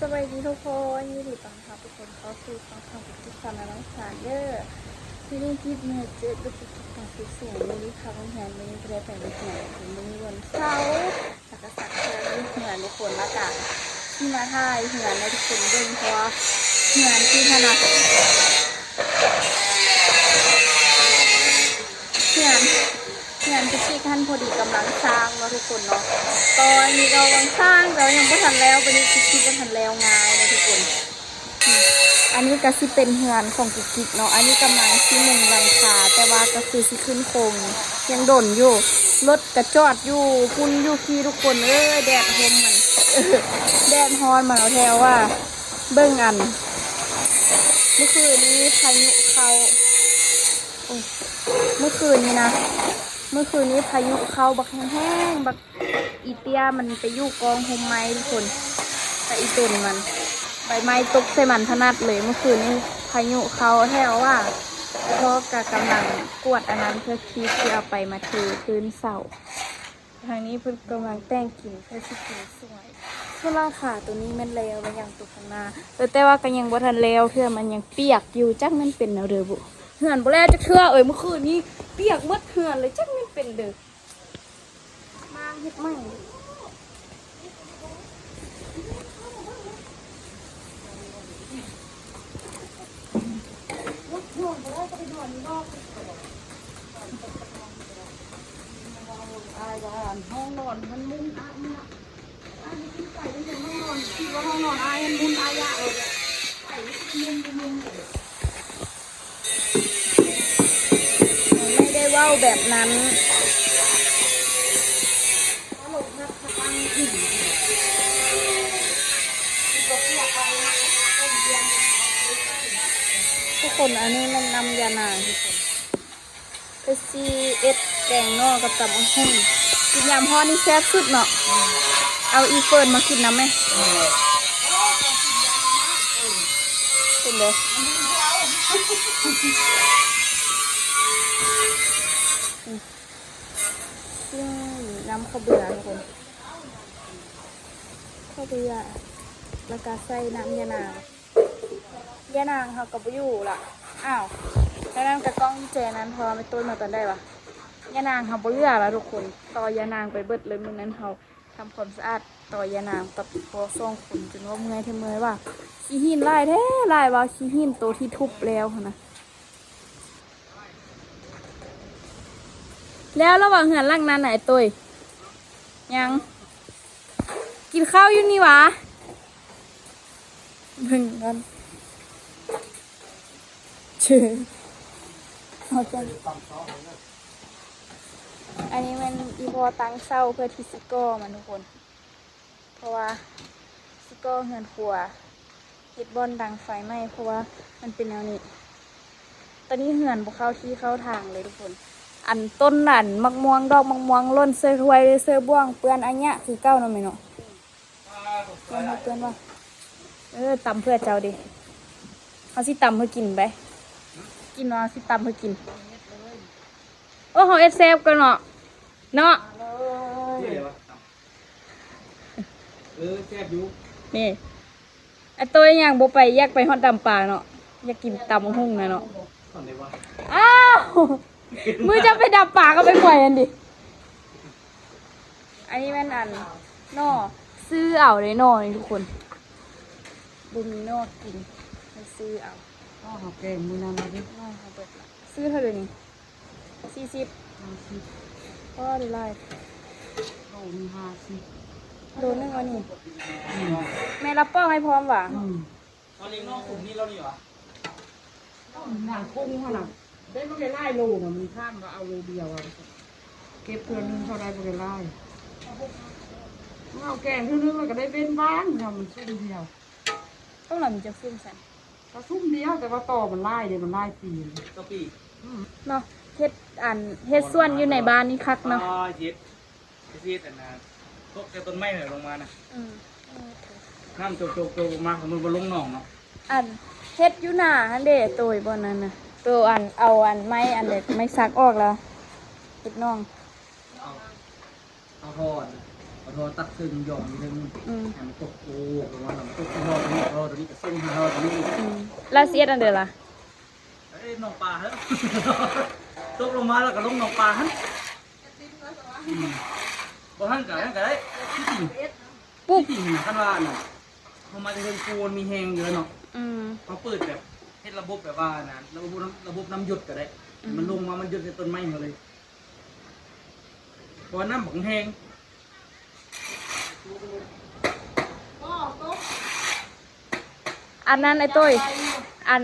ສະບາຍດີທຸກຄົນ ຍິນດີຕ້ອນຮັບທຸກຄົນເຂົ້າສູ່ຊ່ອງຂອງ Cookie Channel ເດີ້. ມື້ນີ້ກິບເມືອເຈີດ Cookie ຕອນສວຍໆ ມື້ນີ້ເຂົ້າໂຮງຮຽນ ມື້ນີ້ບໍ່ໄດ້ໄປໂຮງຮຽນ ມື້ນີ້ວັນເສົາ ແລ້ວກໍຊັກເຄື່ອງຢູ່ເຮືອນທຸກຄົນ ແລ້ວກໍຊິມາຖ່າຍເຮືອນໃຫ້ທຸກຄົນເບິ່ງ ເພາະວ່າເຮືອນທີ່ຫັ້ນນະ ເຮືອນ ເຮືອນ Cookie ຫັ້ນພໍດີກຳລັງສ້າງເນາະທຸກຄົນເນາະ. ຕອນນີ້ກຳລັງສ້າງ ແຕ່ວ່າຍັງບໍ່ທັນແລ້ວ ບັດນີ້ Cookie ບໍ່ທັນແລ້ວງ່າຍເນາະທຸກຄົນ. ອັນນີ້ກໍຊິເປັນເຮືອນຂອງ Cookie ເນາະ ອັນນີ້ກຳລັງຊິມຸງຫຼັງຄາ ແຕ່ວ່າກໍຄືຊິຂຶ້ນໂຄງ ຍັງດົນຢູ່ ລົດກໍຈອດຢູ່ພຸ້ນຢູ່ພີ້ທຸກຄົນເອີຍ ແດດຮົ່ມມັນ ແດດຮ້ອນມັນເອົາແທ້ວ່າ. ເບິ່ງອັນ ມື້ຄືນນີ້ພາຍຸເຂົ້າ ໂອ້ຍ ມື້ຄືນນີ້ນະ ມື້ຄືນນີ້ພາຍຸເຂົ້າບັກແຮງໆ ບັກອີເຕ້ຍມັນໄປຢູ່ກ້ອງຮົ່ມໄມ້ທຸກຄົນ ແຕ່ອີຕົນມັນ ໃບໄມ້ຕົກໃສ່ມັນຖະໜັດເລີຍ. ມື້ຄືນນີ້ພາຍຸເຂົ້າແທ້ວ່າ ພໍ່ກໍກຳລັງກວດອັນນັ້ນ ເພື່ອທີ່ຊິເອົາໄປມາເທພື້ນເສົາ. ທາງນີ້ເພິ່ນກຳລັງແຕ່ງກິນ ເພື່ອຊິກິນສວຍ. ສ່ວນຫຼັງຄາໂຕນີ້ແມ່ນແລ້ວແລ້ວ ຍັງໂຕຂ້າງໜ້າ ເອີ ແຕ່ວ່າກໍຍັງບໍ່ທັນແລ້ວເທື່ອ ມັນຍັງປຽກຢູ່ ຈັກແມ່ນເປັນແນວໃດບຸ. ເຮືອນບໍ່ແລ້ວຈັກເທື່ອເອີຍ ມື້ຄືນນີ້ປຽກໝົດເຮືອນເລີຍ ຈັກແມ່ນເປັນໃດ. ມາເຮັດໃໝ່ ອ້າຍວ່າຫ້ອງນອນມັນມຸນ ອ້າຍນີ້ນະ ອ້າຍໄປກິນໄກ່ ມັນເປັນຫ້ອງນອນ ຄິດວ່າຫ້ອງນອນອ້າຍມັນມຸນ ອ້າຍຢາກເອົາໄປມຸນ ໄປມຸນ. ໄມ່ໄດ້ເວົ້າແບບນັ້ນ ທຸກຄົນ ອັນນີ້ແມ່ນນ້ຳຢານາງທຸກຄົນ. ເພິ່ນຊິເຮັດແກງໜໍ່ກັບຕຳບັກຫຸ່ງ ກິນຍາມຮ້ອນນີ້ແຊບສຸດເນາະ. ເອົາອີ່ເຟີນມາກິນນຳແມ ເປັນເດີ. ອືມ ຊິມນ້ຳເຂົ້າເບືອທຸກຄົນ ເຂົ້າເບືອ ແລ້ວກໍໃສ່ນ້ຳຢານາງ. ຍ່ານາງເຮົາກໍບໍ່ຢູ່ລະ. ອ້າວ ແລ້ວນັ້ນກະກ້ອງແຈນັ້ນ ເພາະວ່າແມ່ຕຸ້ຍມາຕອນໃດວະ? ຍ່ານາງເຮົາບໍ່ເຫຼືອລະທຸກຄົນ ຕໍ່ຍ່ານາງໄປເບິດເລີຍ. ມື້ນັ້ນເຮົາທຳຄວາມສະອາດຕໍ່ຍ່ານາງກັບພໍ່ສອງຄົນ ຈົນວ່າເມື່ອຍແທ້ເມື່ອຍວ່າ ຂີ້ຫີນຫຼາຍແທ້ຫຼາຍວ່າ ຂີ້ຫີນໂຕທີ່ທຸບແລ້ວຫັ້ນນະ. ແລ້ວລະຫວ່າງເຮືອນຫຼັງນັ້ນນະ ໄອ້ຕຸ້ຍ? ຍັງ. ກິນເຂົ້າຢູ່ນີ້ຫວາ? ເບິ່ງກ່ອນ ເຊີ ເອົາຈັ່ງ. ອັນນີ້ແມ່ນອີ່ພໍ່ຕັ້ງເສົາເພື່ອທີ່ຊິກໍ່ມັນທຸກຄົນ ເພາະວ່າຊິກໍ່ເຮືອນຄົວ ເຮັດບ່ອນດັງໄຟໃໝ່ ເພາະວ່າມັນເປັນແນວນີ້. ຕອນນີ້ເຮືອນບໍ່ເຂົ້າທີ່ເຂົ້າທາງເລີຍທຸກຄົນ. ອັນຕົ້ນອັນໝາກມ່ວງ ດອກໝາກມ່ວງຫຼົ່ນໃສ່ຖ້ວຍ ໃສ່ບ່ວງ ເປື້ອນອາຍະຄືເກົ່າເນາະແມ່ເນາະ. ເປື້ອນບໍ່ ເປື້ອນບໍ່? ເອີ ຕຳເພື່ອເຈົ້າເດ. ເຮົາຊິຕຳເພື່ອກິນໄປ. ກິນເນາະ ເຮົາຊິຕຳເພື່ອກິນ. ໂອ້ ເຮົາເຮັດແຊບກ່ອນເນາະ ເນາະ. ເອີ ແຊບຢູ່. ນີ້ ອາໂຕ້ຍຍັງບໍ່ໄປ ຢາກໄປຮອດດຳປາເນາະ ຢາກກິນຕຳບັກຫຸ່ງນະເນາະ. ຕອນໃດວະ? ອ້າວ ມື້ເຈົ້າໄປດຳປາກໍໄປປ່ອຍຫັ້ນດິ. ອັນນີ້ແມ່ນອັນໜໍ່ ຊື້ເອົາເດ້ໜໍ່ນີ້ທຸກຄົນ ບໍ່ມີໜໍ່ກິນ ໄປຊື້ເອົາ. ໜໍ່ເຮົາແກງມື້ນັ້ນລະເດ້ ໜໍ່ເຮົາເບິດລະ. ຊື້ເທົ່າໃດນີ້? ສີ່ສິບ ຫ້າສິບ. ພໍໄດ້ຫຼາຍ ໂລໜຶ່ງຫ້າສິບ ໂລໜຶ່ງວ່ານີ້. ອືມ ແມ່ນລະປອກໃຫ້ພ້ອມຫວາ? ອືມ ເອົາເລັກນ້ອຍຂຸມນີ້ແລ້ວນີ້ຫວາ? ນາງກຸ້ງຫັ້ນນະ ໄດ້ບໍ່ໄດ້ຫຼາຍໂລນະ ມັນຖາມວ່າເອົາໂລດຽວອະ ເກັບເທື່ອໜຶ່ງເທົ່າໃດບໍ່ໄດ້ຫຼາຍ. ເອົາແກງເທື່ອໜຶ່ງແລ້ວກໍໄດ້ເວັ້ນຫວ່າງນະ ມັນຊຸ່ມດຽວ. ຕ້ອງລະມີຈັກຊຸ່ມຊັ້ນ? ກະຊຸ່ມດຽວ ແຕ່ວ່າຕໍມັນຫຼາຍເດ້ ມັນຫຼາຍປີ. ຕໍ່ປີ ອືມ ເນາະ ເຮັດອັນ ເຮັດສວນຢູ່ໃນບ້ານນີ້ຄັກເນາະ. ອ່າ ເຮັດ ເຮັດອັນນະ ຕົກແຕ່ຕົ້ນໄມ້ລົງມານະ. ອືມ ນ້ຳໂຈກໆ ໂຈກອອກມາ ມັນບໍ່ລົງໜອງເນາະ. ອັນເຮັດຢູ່ໜ້າຫັ້ນເດ້ ໂຕຍບ່ອນນັ້ນນະ ໂຕອັນ ເອົາອັນໄມ້ອັນໃດ ໄມ້ສັກອອກແລ້ວ ເຮັດໜອງ. ເອົາ ເອົາທໍ່ອັນ ພໍທໍ່ຕັດເທິງຢອງຢູ່ເທິງ ອືມ ໃຫ້ມັນຕົກໂອກລົງມາ ແລ້ວມັນຕົກທໍ່ໂຕນີ້ ທໍ່ໂຕນີ້ກໍສົ່ງຫາທໍ່ໂຕນີ້ອີກ ອືມ ແລ້ວຊິເຮັດອັນໃດລະ? ເອີຍ ໜອງປາເຮີ້ ຕົກລົງມາແລ້ວກໍລົງໜອງປາຫັ້ນ ອືມ ບໍ່ຫັ້ນກໍ ຫັ້ນກໍໄດ້ ທີ່ຈິງ ປຸບ ທີ່ຈິງຫັ້ນນະ ຄັນວ່າອັນນັ້ນ ເຮົາມາແຕ່ເທິງພູມັນມີແຮງຢູ່ແລ້ວເນາະ ອືມ ເຮົາເປີດແບບ ເຮັດລະບົບແບບວ່າອັນນັ້ນ ລະບົບນ້ຳ ລະບົບນ້ຳຢົດກໍໄດ້ ອືມ ໃຫ້ມັນລົງມາ ມັນຢົດໃສ່ຕົ້ນໄມ້ເຮົາເລີຍ ເພາະວ່ານ້ຳບັກແຮງ. ອັນນັ້ນໄອ້ໂຕ້ຍ ອັນ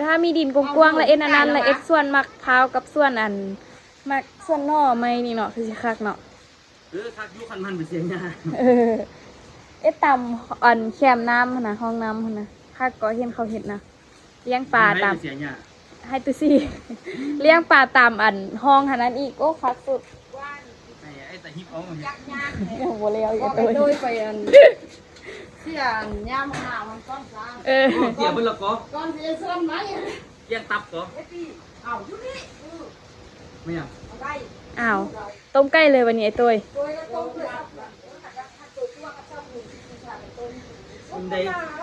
ຖ້າມີດິນກວ້າງໆ ແລ້ວເຮັດອັນນັ້ນ ແລ້ວເຮັດສວນໝາກພ້າວກັບສວນອັນ ໝາກ ສວນໜໍ່ໄມ້ນີ້ເນາະ ຄືຊິຄັກເນາະ. ເອີ ຄັກຢູ່ ຄັນມັນໄປເສຍຫຍ້າ ເອີ ເຮັດຕາມອັນແຄມນ້ຳຫັ້ນນະ ຮ່ອງນ້ຳຫັ້ນນະ ຄັກ ກໍເຫັນເຂົາເຮັດນະ. ລ້ຽງປາຕາມ ໃຫ້ໄປເສຍຫຍ້າ ໃຫ້ຕຸຊີລ້ຽງປາຕາມອັນຮ່ອງຫັ້ນນັ້ນອີກ ໂອ້ ຄັກສຸດ ໃຫ້ໄອ້ຕາຮິບເອົາ ຍັງບໍ່ແລ້ວ ບໍ່ໄດ້ໂດຍໄປອັນ ເສຍອັນຫຍ້າໝາກນາວມັນກ່ອນຊະ ເອີ ເສຍເບິດແລ້ວກໍ ກ່ອນຊິເອົາສ່ວນໄມ້ ລ້ຽງຕັບກໍ ເຮັດດີ ເອົາຢູ່ນີ້ ເອີ ແມ່ນຫຍັງ ເອົາໄດ້ ອ້າວ ຕົ້ມໄກ່ເລີຍບັດນີ້ໄອ້ໂຕ້ຍ ໂດຍ ແລ້ວຕົ້ມເລີຍ ມັນໄດ້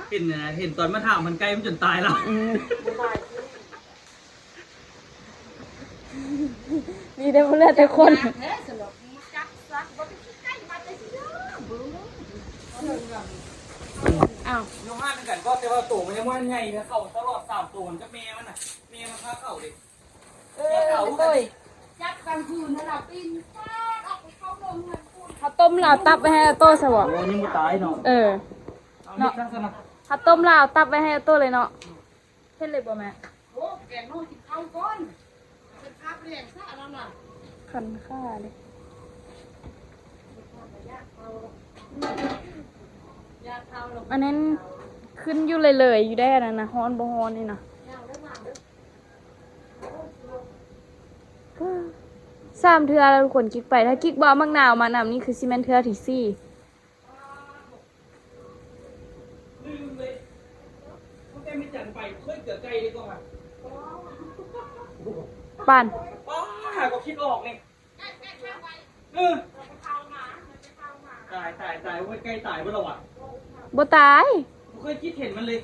ເປັນ ເຫັນຕອນມາຖາມມັນໄກ່ມັນຈົນຕາຍແລ້ວ ອືມ ດີເດ້ບໍ່ເຫຼືອແຕ່ຄົນ ອ້າວ ຢູ່ຮ້ານນຳກັນກໍ ແຕ່ວ່າໂຕມັນຍັງບໍ່ທັນໃຫຍ່ເດ້ ເຂົ້າຕະຫຼອດສາມໂຕກັບແມ່ມັນນະ ແມ່ມັນພາເຂົ້າເດ້. ເອີ ໂອ້ຍ ຈັບກາງຄືນນັ້ນລະ ປີນປາດອອກໄປເຂົ້າເຮືອນພຸ້ນ ເຮົາຕົ້ມລາວຕັບໄວ້ໃຫ້ອາໂຕ້ຊະບໍ່? ໂອ້ ຍັງບໍ່ຕາຍເນາະ ເອີ ເອົາເຮັດຊັ້ນນະ ເຮົາຕົ້ມລາວຕັບໄວ້ໃຫ້ອາໂຕ້ເລີຍເນາະ ເຮັດເລີຍບໍ່ແມ່? ໂອ້ ແກງນ້ອຍກິນເຂົ້າກ່ອນ ເປັນຄາບແດງຊະອັນນັ້ນນະ ຄັນຂາເດ້ ອັນນັ້ນຂຶ້ນຢູ່ເລື້ອຍໆ ຢູ່ໄດ້ ອັນນັ້ນນະ ຮ້ອນບໍ່ຮ້ອນນີ້ນະ. ສາມເທື່ອແລ້ວທຸກຄົນ ກິກໄປ ຖ້າກິກບໍ່ເອົາໝາກນາວມານຳນີ້ ຄືຊິແມ່ນເທື່ອທີສີ່ ລືມເລີຍ ຕັ້ງແຕ່ແມ່ຈັນໄປ ເຄີຍເກືອໄກ່ເດ້ກໍຫາ ປານ ປ້າ ຫາກໍຄິດອອກນີ້ ເອີ ຕາຍ ຕາຍ ຕາຍ ໂອ້ຍ ໄກ່ຕາຍເບິດແລ້ວຫວາ? ບໍ່ຕາຍ ບໍ່ເຄີຍຄິດເຫັນມັນເລີຍ.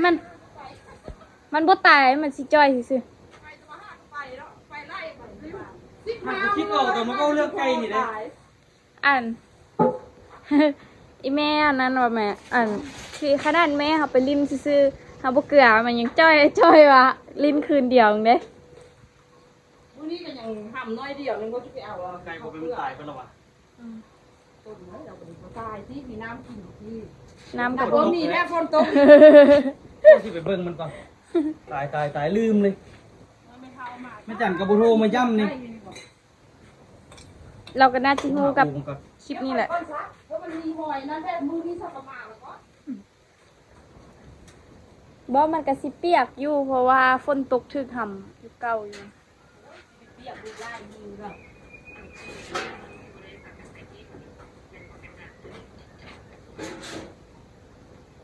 ມັນ ມັນບໍ່ຕາຍ ມັນຊິຈ່ອຍຊື່ໆ. ມັນກໍຄິດອອກຕອນມາເວົ້າເລື່ອງໄກ່ນີ້ເດ້. ອັນ ອີແມ່ອັນນັ້ນວ່າແມ່ ອັນ ຄືຂະໜາດແມ່ເຮົາໄປຫຼິ້ນຊື່ໆ ເຮົາບໍ່ເກືອ ມັນຍັງຈ່ອຍ ຈ່ອຍວ່າຫຼິ້ນຄືນດຽວເດ້. ມື້ນີ້ກໍຍັງຫຳໜ້ອຍດຽວໜຶ່ງ ບໍ່ຊິໄປເອົາ ໄກ່ບໍ່ເປັນ ມັນຕາຍໄປແລ້ວຫວາ? ອືມ ຕົ້ນໄມ້ລາວກໍບໍ່ຕາຍຕິ ມີນ້ຳກິນຕິ ນ້ຳກໍບໍ່ມີແລ້ວ ຝົນຕົກ ຊິໄປເບິ່ງມັນກ່ອນ. ຕາຍ ຕາຍ ຕາຍ ລືມເລີຍ. ແມ່ຈັນກໍບໍ່ໂທມາຢ້ຳນີ້ ລາວກໍໜ້າຊິຮູ້ກັບຄລິບນີ້ແຫຼະ. ບໍ່ ມັນກະຊິປຽກຢູ່ ເພາະວ່າຝົນຕົກຖືກຫຳຢູ່ເກົ່າຢູ່.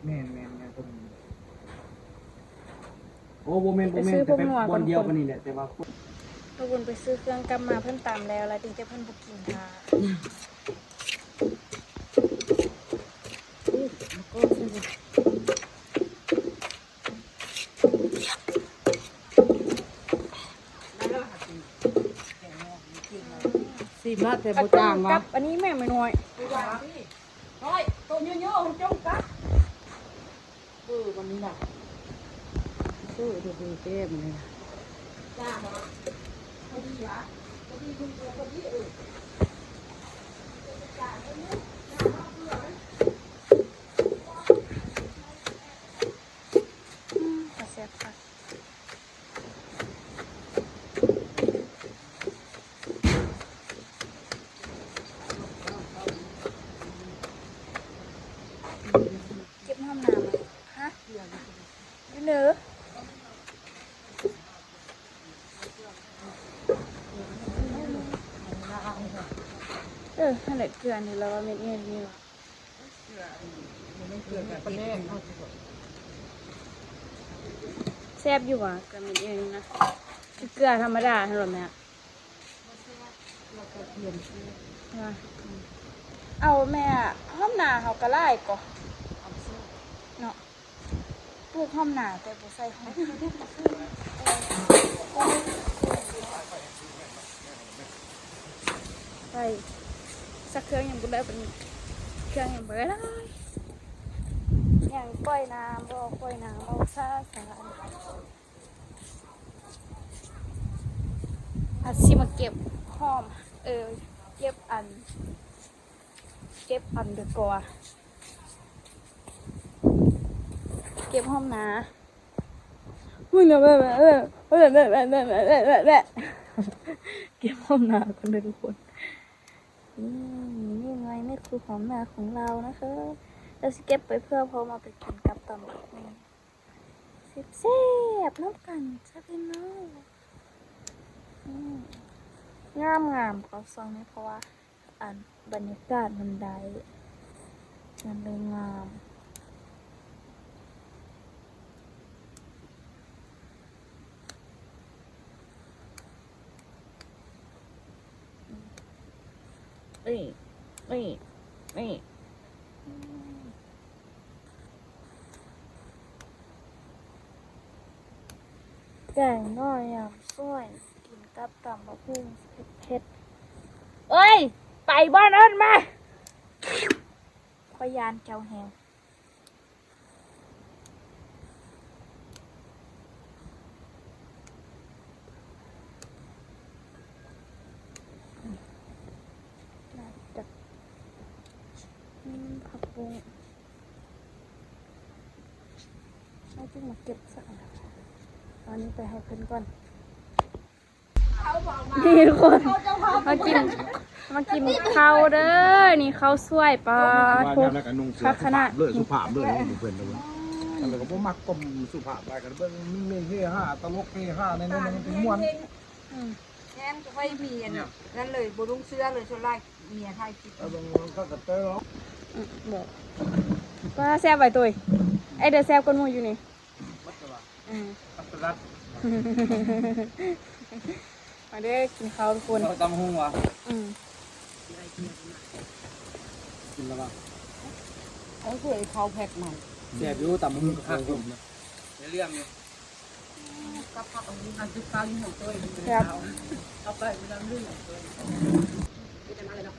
ແມ່ນໆໆ ໂອ້ ບໍ່ແມ່ນ ບໍ່ແມ່ນ ແຕ່ແບບບ່ອນດຽວກັນນີ້ແຫຼະ ແຕ່ວ່າ ທຸກຄົນໄປຊື້ເຄື່ອງກັບມາ ເພິ່ນຕຳແລ້ວ ແລ້ວຕິ ແຕ່ເພິ່ນບໍ່ກິນ ຖ້າ ຊີມລະແຕ່ບໍ່ຕ່າງຫວາ? ອັນນີ້ແມ່ນນ້ອຍ ນ້ອຍ ໂຕເຍອະໆ ມັນຈົ່ງກັບ. ເອີ ວັນນີ້ນະ ເອີ ເດີໆ ແກ້ມານີ້ນະ ຈ້າມາ ພໍດີຫວາ ພໍດີ ພໍດີ ເອີ ອືມ ຕາແຊບຄັກ. ເກັບຫອມນາມາ ຮະ ຢູ່ເນີ ເອີ ຫັ້ນແຫຼະ ເກືອນີ້ລະວ່າແມ່ນອີ່ຫຍັງນີ້ຫວາ? ແຊບຢູ່ຫວາ? ກໍແມ່ນອີ່ຫຍັງນະ ຄືເກືອທຳມະດາຫັ້ນແຫຼະແມ່ ວ່າ ເອົາແມ່ ຫອມໜ້າເຮົາກໍຫຼາຍກໍເນາະ ປູກຫອມໜ້າແຕ່ບໍ່ໃສ່ຫອມ ໄປ ສັກເຄື່ອງຍັງບໍ່ໄດ້ປານນີ້ ເຄື່ອງຍັງບໍ່ໄດ້ຫຼາຍ ຍັງປ່ອຍນ້ຳບໍ່ ປ່ອຍນ້ຳບໍ່ ຊາຊາ ອາດຊິມາເກັບຫອມ ເອີ ເກັບອັນ ເກັບອັນດຽວກ່ອນ ເກັບຫອມໜ້າ ເກັບຫອມໜ້າກ່ອນເດີທຸກຄົນ. ນີ້ ນີ້ໜ່ວຍເມັດຄືຫອມໜ້າຂອງລາວນະຄະ ລາວຊິເກັບໄປເພື່ອພ້ອມເອົາໄປກິນກັບຕຳບັກຫຸ່ງ ແຊບໆ ນຳກັນຊະພີ່ນ້ອງ. ອືມ ງາມໆ ເພາະຊ່ວງນີ້ ເພາະວ່າ ອັນ ບັນຍາກາດມັນໄດ້ ມັນເລີຍງາມ. ນີ້ ນີ້ ນີ້ ອືມ ແກງໜໍ່ຍາມສວຍ ກິນກັບຕຳບັກຫຸ່ງເຜັດໆ. ເອີຍ ໄປບ່ອນອື່ນມາ ຂ້ອຍຢ້ານເຈົ້າແຮງ. ອືມ ຜັກບຸ້ງ ເຮົາຈຶ່ງມາເກັບຊະ ເອົາອັນນີ້ໄປໃຫ້ເພິ່ນກ່ອນ. ນີ້ທຸກຄົນ ມາກິນ ມາກິນເຂົ້າເດີ ນີ້ເຂົ້າສວຍ ປາໂທ ຄັກຂະໜາດ ສຸພາບເລີຍ ສຸພາບເລີຍ ເພິ່ນເດ້. ແລ້ວກໍບໍ່ມັກຄວາມສຸພາບຫຼາຍ ກໍເບິ່ງມີເຮຮາ ຕະຫຼົກເຮຮາ ໃນນັ້ນມັນເປັນມ່ວນ. ອືມ ແມ່ນ ຂ້ອຍມີອັນນັ້ນເລີຍ ບໍ່ລົງເຊື່ອເລີຍ ສ່ວນຫຼາຍເມຍຖ່າຍຄລິບ ເອີ ເບິ່ງເຂົາກໍເຕີເນາະ. ອືມ ບໍ່ ວ່າແຊບໄວໂຕຍ ໄອ້ເດີແຊບກ່ອນໝູ່ຢູ່ນີ້. ໝົດແລ້ວຫວາ? ອືມ ປັດສະລັດ ມາເດີ ກິນເຂົ້າທຸກຄົນ. ເຂົ້າຕຳຫຸ່ງຫວາ? ອືມ ກິນແລ້ວຫວາ? ເອົາຖ້ວຍເຂົ້າແພັກມາ. ແຊບຢູ່ ຕຳຫຸ່ງກໍຄັກຢູ່ນະ ເລື່ອງຢູ່. ກັບຜັກອັນນີ້ ອັນທີ່ເຂົ້າຢູ່ຫົວໂຕຍ ແຊບ ເອົາໄປນຳເລື່ອງໂຕຍ ເຮັດອັນນັ້ນເລີຍເນາະ.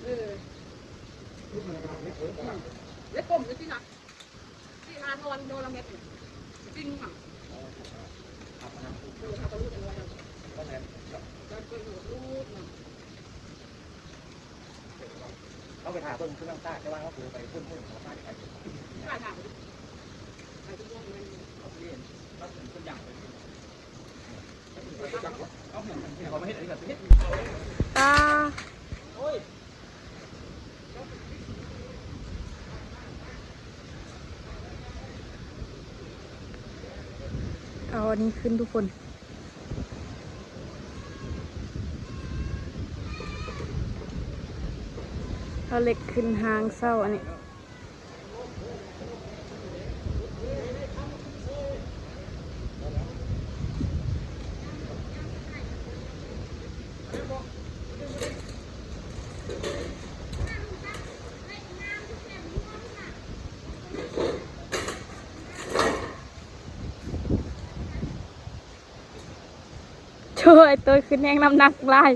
ເອີ ເລັກກົມຢູ່ທີ່ນະ. ເຮົາໄປຖ້າເບິ່ງເຄື່ອງຊາດ ແຕ່ວ່າເຮົາຄືໄປພຸ້ນ ເຮົາຊາດໄປ ເອົາເອົາເຮັດອັນນີ້ກໍເຮັດ ອ່າ. ເອົາອັນນີ້ຂຶ້ນທຸກຄົນ ເອົາເຫຼັກຂຶ້ນຮາງເສົາອັນນີ້. ໂອ້ຍ ໂຕຍຂຶ້ນແຮງ ນ້ຳໜັກຫຼາຍ.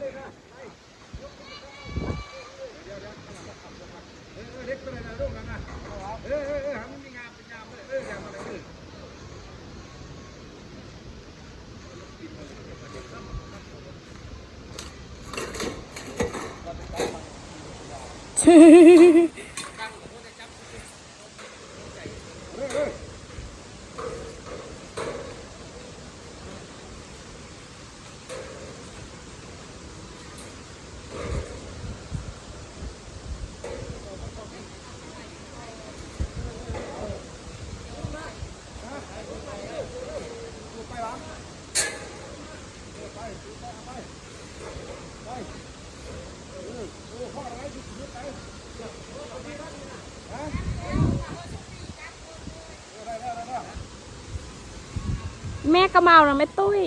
ແມ່ກໍເມົານະແມ່ຕຸ້ຍ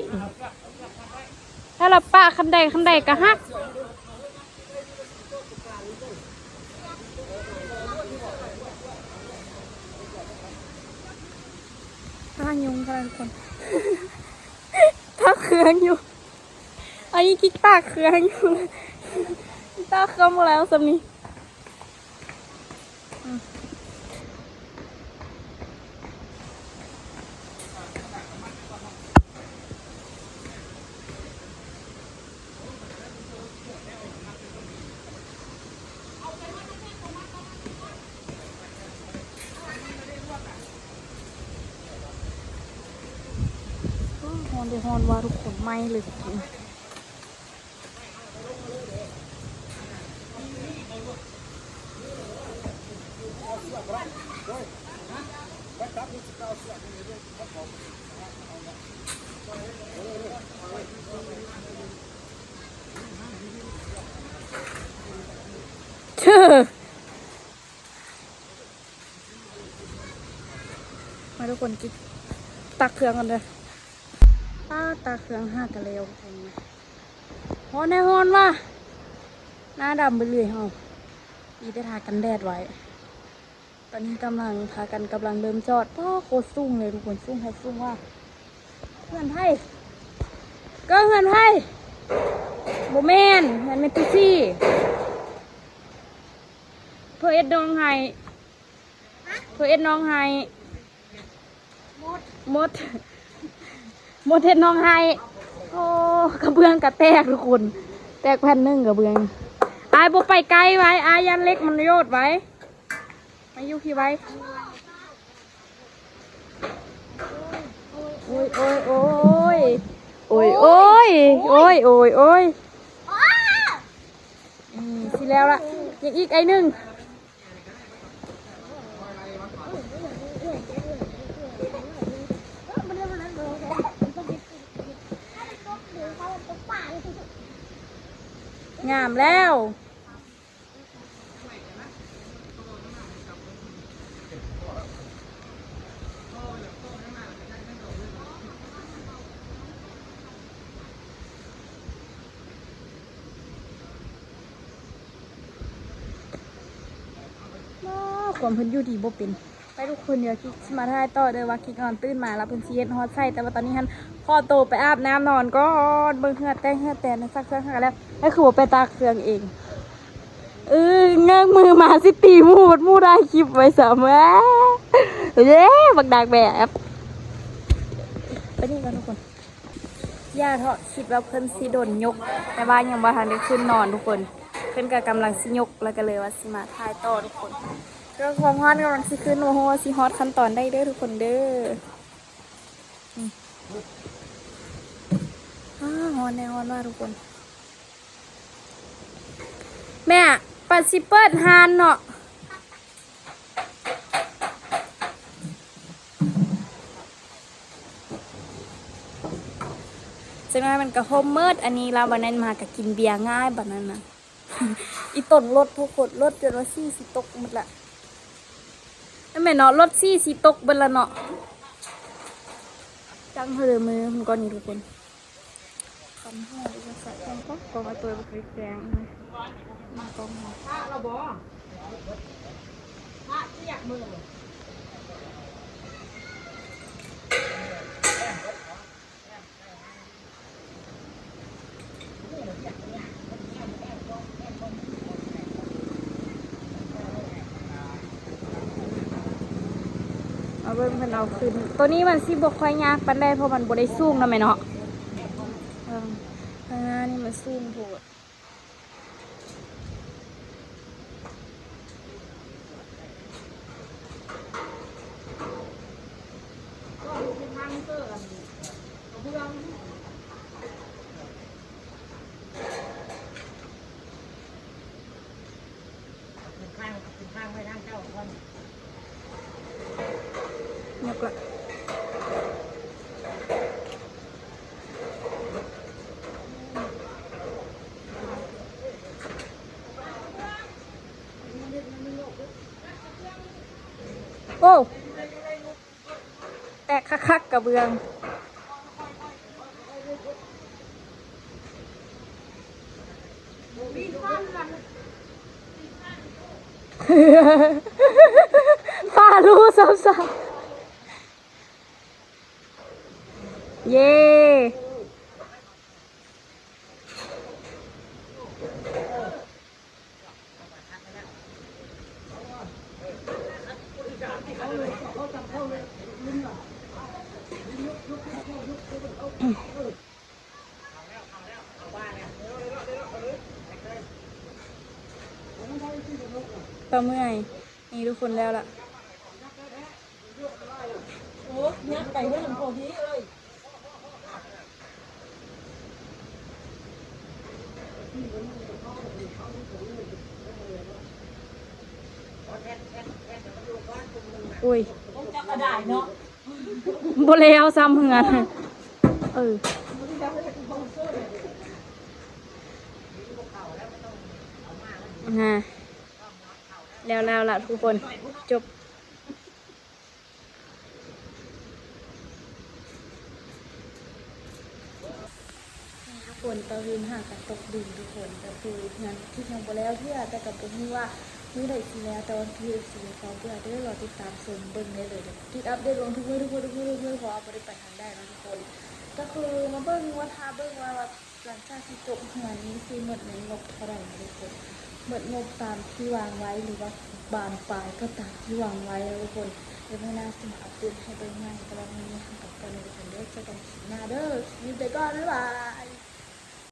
ຖ້າລະປະຄຳໃດຄຳໃດກໍຫັກ. ຍຸງຂະໜາດທຸກຄົນ ຕາກເຄື່ອງຢູ່ ອັນນີ້ກິກຕາກເຄື່ອງຢູ່ ຕາກເຄື່ອງບໍ່ແລ້ວສ່ຳນີ້. ໂອ້ ຮ້ອນເດ້ ຮ້ອນວ່າທຸກຄົນ ໄໝ້ເລີຍ. ມາທຸກຄົນ ກິກຕາກເຄື່ອງກ່ອນເດີ. ປາດ ຕາກເຄື່ອງຫາກະແລ້ວ ຮ້ອນແທ້ ຮ້ອນວ່າ ໜ້າດຳໄປເລີຍເຮົາ ດີແຕ່ທາກັນແດດໄວ້. ຕອນນີ້ກຳລັງ ພາກັນກຳລັງເລີ່ມຈອດ. ປ້າ ໂຄດສູງເລີຍທຸກຄົນ ສູງແທ້ສູງວ່າ ເຮືອນໃຜ ກໍເຮືອນໃຜ ບໍ່ແມ່ນ ເຮືອນແມ່ຕູ້ຊີ. ເພິ່ນເຮັດນ້ອງໄຫ້ ເພິ່ນເຮັດນ້ອງໄຫ້ ມົດ ມົດເຮັດນ້ອງໄຫ້. ໂອ້ ກະເບື້ອງກະແຕກທຸກຄົນ ແຕກແຜ່ນໜຶ່ງກະເບື້ອງ. ອ້າຍບໍ່ໄປໃກ້ໄວ້ ອ້າຍຢ້ານເຫຼັກມັນໂຍດໄວ້. ມາຢູ່ພີ້ໄວ້. ໂອ້ຍ ໂອ້ຍ ໂອ້ຍ ໂອ້ຍ ໂອ້ຍ ໂອ້ຍ ໂອ້ຍ ອືມ ຊິແລ້ວລະ ຍັງອີກໄອ້ໜຶ່ງ. ງາມແລ້ວ. ຄວາມເພິ່ນຢູ່ດີບໍ່ເປັນ. ໄປທຸກຄົນ ດຽວກິກຊິມາຖ່າຍຕໍ່ເດີວ່າກິກນອນຕື່ນມາແລ້ວເພິ່ນຊິເຮັດຮອດໃສ. ແຕ່ວ່າຕອນນີ້ຫັ້ນຂໍໂຕໄປອາບນ້ຳນອນກ່ອນ ເບິ່ງເຫື່ອແຕກເຫື່ອແຕນ ຊັກເຄື່ອງຫັ້ນກະແລ້ວ. ແລ້ວຄືບໍ່ໄປຕາກເຄື່ອງເອງ? ເອີ ເງີກມືມາຊິຕີໝູ່ ໝູ່ໄດ້ຄລິບໄວ້ຊ້ຳ. ເຢ້ ບັກນາງແບບ ໄປນີ້ກ່ອນທຸກຄົນ. ຢ່າເທາະ ຄິດວ່າເພິ່ນຊິດົນຍົກ ແຕ່ວ່າຍັງບໍ່ທັນໄດ້ຂຶ້ນນອນທຸກຄົນ. ເພິ່ນກະກຳລັງຊິຍົກ ແລ້ວກະເລີຍວ່າຊິມາຖ່າຍຕໍ່ທຸກຄົນ. ເລື່ອງຄວາມຮ້ອນກຳລັງຊິຂຶ້ນ ບໍ່ຮູ້ວ່າຊິຮອດຂັ້ນຕອນໃດເດີທຸກຄົນເດີ. ອືມ ອ້າ ຮ້ອນແທ້ ຮ້ອນວ່າທຸກຄົນ. ແມ່ ປາດຊິເປີດຮ້ານເນາະ. ຈັກໜ້ອຍມັນກະຮົ່ມເໝິດ. ອັນນີ້ລາວບາດນັ້ນມາກະກິນເບຍງ່າຍບາດນັ້ນນະ. ອີຕົນລົດ ພວກຄົນລົດຈົນວ່າສີຊິຕົກໝົດລະ. ແມ່ນເນາະ ລົດສີຊິຕົກເບິດລະເນາະ. ຈັ່ງເຮົາເດີມືພຸ້ນກ່ອນນີ້ທຸກຄົນ. ຄັນຫົວຈະໃສ່ກ່ອນ ກອງເອົາຕົວໄປແກງ ກອງຫົວ ພະລະບໍ ພະຈຽກມື. ມາເບິ່ງເພິ່ນເອົາຂຶ້ນ. ໂຕນີ້ມັນຊິບໍ່ຄ່ອຍຍາກປານໃດ ເພາະມັນບໍ່ໄດ້ສູງເນາະແມ່ເນາະ. ເບິ່ງ ຂ້າງໜ້ານີ້ມັນສູງໂພດ. ຍົກລະ ໂອ້ ແຕກຄັກໆ ກະເບື້ອງ. ຟ້າຮູ້ຊ້ຳໆ. ເຢ້ ປາເມື່ອຍ ນີ້ທຸກຄົນແລ້ວລະ. ໂອ້ ຍັກໄປເຮືອນຂອງພີ່ເອີຍ. ໂອ້ຍ ຂອງເຈົ້າກະໄດ້ເນາະ ບໍ່ແລ້ວຊ້ຳເຮືອນ. ເອີ ອາ ແລ້ວໆລະທຸກຄົນ ຈົບ. ນີ້ທຸກຄົນ ຕອນນີ້ຫາກະຕົກດິນທຸກຄົນ ກະຄືເຮືອນທີ່ຍັງບໍ່ແລ້ວເທື່ອ ແຕ່ກະບໍ່ຮູ້ວ່າມື້ໃດຊິແລ້ວ ແຕ່ວ່າຄືເອັຟຊີເຂົ້າເບື່ອເດີ ລໍຕິດຕາມຊົມເບິ່ງໄດ້ເລີຍ ຕິດອັບເດດລົງທຸກມື້ ທຸກມື້ ທຸກມື້ ທຸກມື້ ເພາະວ່າບໍ່ໄດ້ໄປທາງໃດເນາະທຸກຄົນ. ກະຄືມາເບິ່ງວ່າ ຖ້າເບິ່ງວ່າ ວ່າ ຫຼັງຈາກທີ່ຈົບເຮືອນນີ້ຊິໝົດເງິນງົບເທົ່າໃດເນາະທຸກຄົນ ໝົດງົບຕາມທີ່ວາງໄວ້ ຫຼືວ່າບານປາຍກໍຕາມທີ່ວາງໄວ້ເນາະທຸກຄົນ. ດຽວມື້ໜ້າຊິມາອັບເດດໃຫ້ເບິ່ງໃໝ່ ແຕ່ວ່າມື້ນີ້ເຮົາໄປກ່ອນເດີທຸກຄົນເດີ ເຈີກັນຄລິບໜ້າເດີ ຄລິບນີ້ໄປກ່ອນ ບາຍບາຍ.